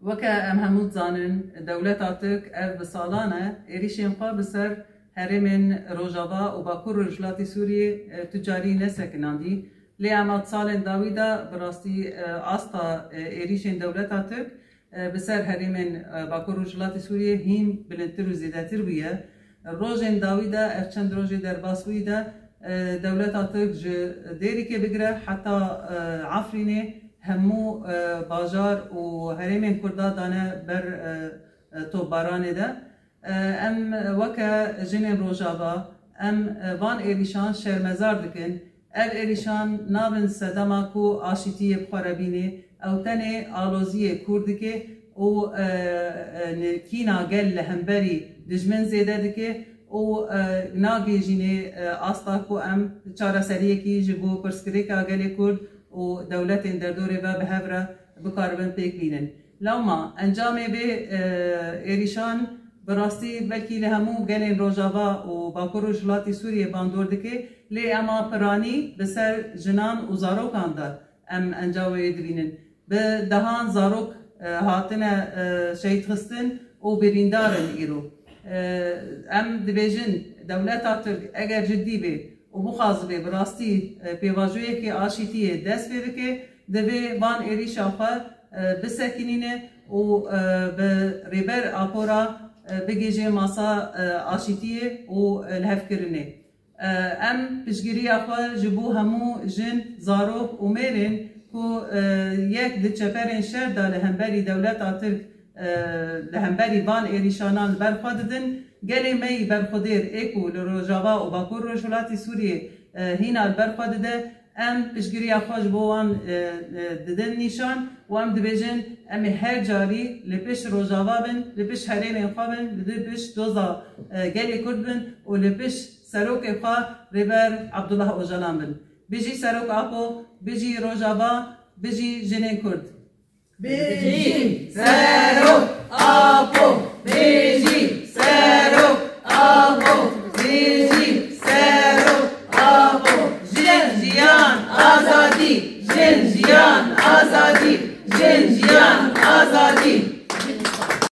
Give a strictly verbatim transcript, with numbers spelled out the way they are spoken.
Weke em hemû dizanin, dewleta Tirk ev bi salan e êrîşên xwe bi ser herêmên Rojava û Bakur Rojhilatê Sûriyê, e, tu carî nesekinandî. Lê ema di salên dawî de bi rastî, e, asta, e, êrîşên dewleta Tirk, e, bi ser herêmên, e, Bakur Rojhilatê Sûriyê hîn bilindtir û zêdetir bûye. Rojên dawî de, ev çend rojê derbas bûyî de, e, dewleta Tirk ji Dêrikê bigire heta, e, Efrînê hemû, e, bajar û herêmên Kurda dane ber, e, e, topbaranê de. E, em weke jinên Rojava, em, e, van êrîşan şermezar dikin. Ev êrîşan nabin sedema ku aşîtiyê bi xwe re bînê, ew tenê aloziyê kûr dike û, e, e, kîna gel li hemberî dijmin zêde dike û, e, nagihîjînê, e, asta ku em çareseriyekî ji bo pirsgirêka gelê Kurd û dewletên derdorê ve bi hev re bikaribin pêk bînin. Lewma encamê vê, e, êrîşan bi rastî belkî li hemû gelên Rojava û Bakur Rojhilatê Sûriyê bandor dike, lê ema piranî bi ser jinan û zarokan de em encamê wê dibînin. Bi dehan zarok, e, hatine, e, şehîdxistin û birîndar in îro. E, em dibêjin, dewleta Tirk eger cidî be û bixwazibe bi rastî, e, pêvajoyekê aşîtiyê dest pê bike, divê van êrîşa xwe, e, bisekinîne û, e, bi Rêber Apo re, e, bigihêje masa, e, aşîtiyê û, e, lihevkirinê. E, em piştgiriya xwe ji bo hemû jin, zarok û mêrên ku, e, yek di çeperên şer de li hemberî dewleta Tirk, e, li hemberî van êrîşanan li ber xwe didin, gelê me yî berxwedêr ê ku li Rojava û Bakur Rojhilatê Sûriyê, e, hîna li ber xwe dide, em piştgiriya xwe ji bo wan, e, e, didin nîşan û em dibêjin, em ê her carî li pişt Rojava bin, li pişt herêmên xwe bin, li pişt doza, e, gelê Kurd bin û li pişt serokê xwe Rêber Abdullah Ocalan bin. Bijî Serok Apo, bijî Rojava, bijî jinên Kurd. Bijî!